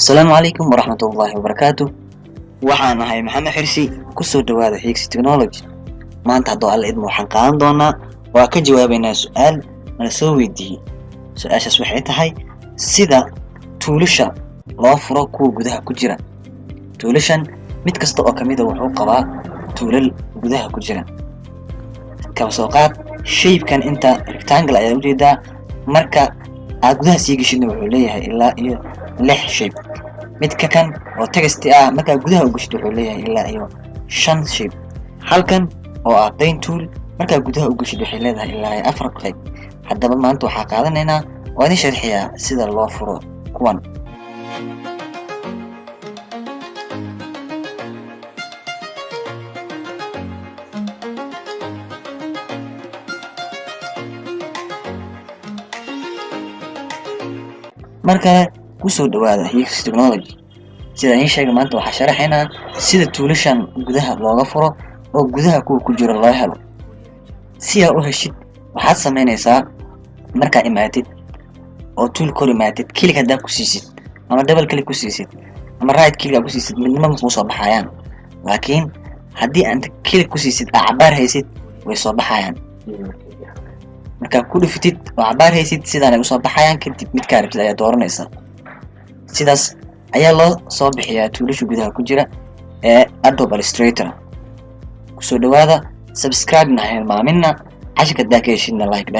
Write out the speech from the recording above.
Asalaamu calaykum waraxmatullaahi wabarakaatu. Waxaan ahay Maxamed Xirsi. Kusoo dhawaada Xiigsi Technology. Maanta, haddoo Alla idmo, waxaan qaadan doonaa, waa ka jawaabaynaa su-aal nala soo weydiiyey. Su-aashaas waxay tahay sida toolasha loo furo kuwa gudaha ku jira. Toolashan mid kasta oo kamida wuxuu qabaa toolal gudaha ku jira. Kaba soo qaad shapekan inta rectangle ayaa ujeedaa. Marka aad gudaha sii geshidna, wuxuu leeyahay ilaa iyo lix shape. Midka kan oo text ah, markaa gudaha u geshid, wuxuu leeyahay ilaa iyo shan shape. Halkan oo ah pen tool, markaa gudaha u geshid, waxay leedahay ilaa iyo afar qayb. Haddaba maanta waxaa qaadanaynaa oo idin sharxiyaa sida loo furo kuwan. Mar kale kusoo dhawaada Higgs Technology. Sida idiin sheegay, maanta waxaa sharaxaynaa sida toolashan gudaha looga furo oo gudaha kuwa ku jira loo helo. Si aa u heshid, waxaad samaynaysaa, markaa imaatid oo tool kor imaatid, click haddaa ku siisid ama double click ku siisid ama right click aa ku siisid, midnimo ma kuu soo baxayaan. Laakiin haddii aad click ku siisid, aa cabaar haysid, way soo baxayaan. Markaa ku dhufitid oo cabaar haysid, sidaan ay usoo baxayaan. Kadib midkaa rabtid ayaa dooranaysaa. Sidaas ayaa loo soo bixiyaa toolasha gudaha ku jira ee Adobe Illustrator. Kusoo dhawaada, subscribe na hilmaamina, cashirka haddaa ka heshidna like dheh.